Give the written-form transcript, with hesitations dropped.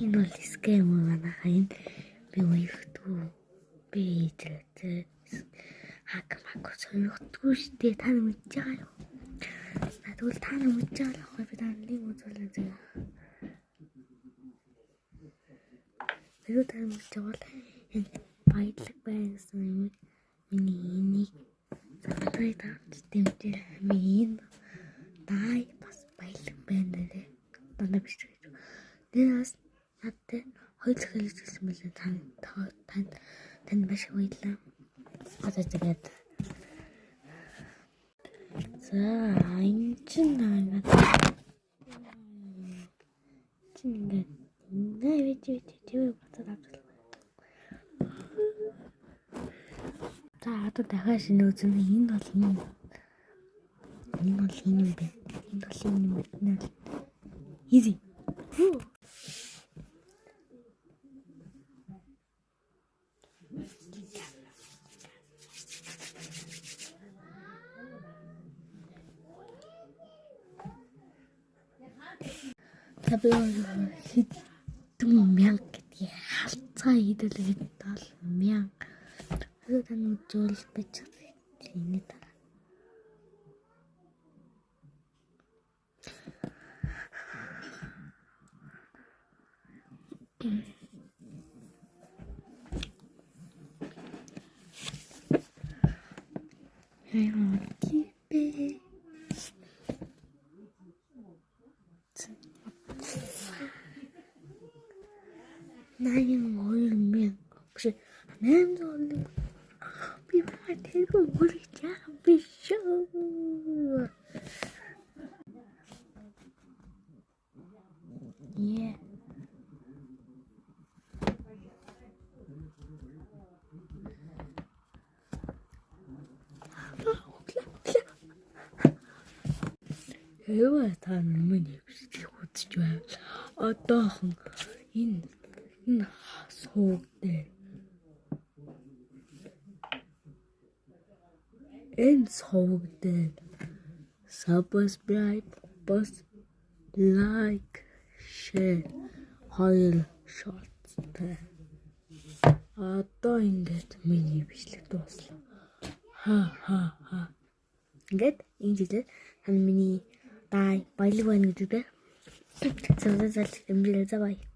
Энэ бол scam манайхаа энэ би уягдгүй. Би ээжээ хак мак сонирхдаггүй шүү дээ. Та нар мэдж байгаа юу? Тэгвэл та нар мэдж байгаа л аахгүй би та нарыг үзүүлээ зэ. Хэрвээ та нар мэдж байгаа бол энэ баялаг байна гэсэн юм миний энийг subscribe дарж дэмжиж миний энэ дай бас баялаг байна нэрээ. Дандаа бичих гэж. Тэрээс надад хоёр захиалж ирсэн мөлий танд танд маш их баярлалаа. Одоо тэгээд за энэ чинь ингээд чинь ингээд нэ вич вич чивэ буцаад авчихлаа. За одоо дахиад шинэ үзнэ. Энэ бол энэ. Энэ бол энэ юм бэ. Энэ бол энэ юм бэ. Easy. Та би хэдэн мянга гэдгийг халцгаа хэдүүлээ хэд 70 мянга. Одоо тань үзвэл байж энэ дараа. Яа, 82 мянга биш 801 би маа тэргүй үргэлж яах биш шүү. Yeah. Хэвээ та миний бичлэг үзэж байвал одоохон энэ сувг дээр энэ сувг дээр subscribe бас like share хоёр shorts-тай. Одоо ингээд миний бичлэг дууслаа. Ха ха ха. Ингээд энэ жилээр та миний дай баялаг байна гэдэг дээ. Subscribe дэмжээрэй. За bye.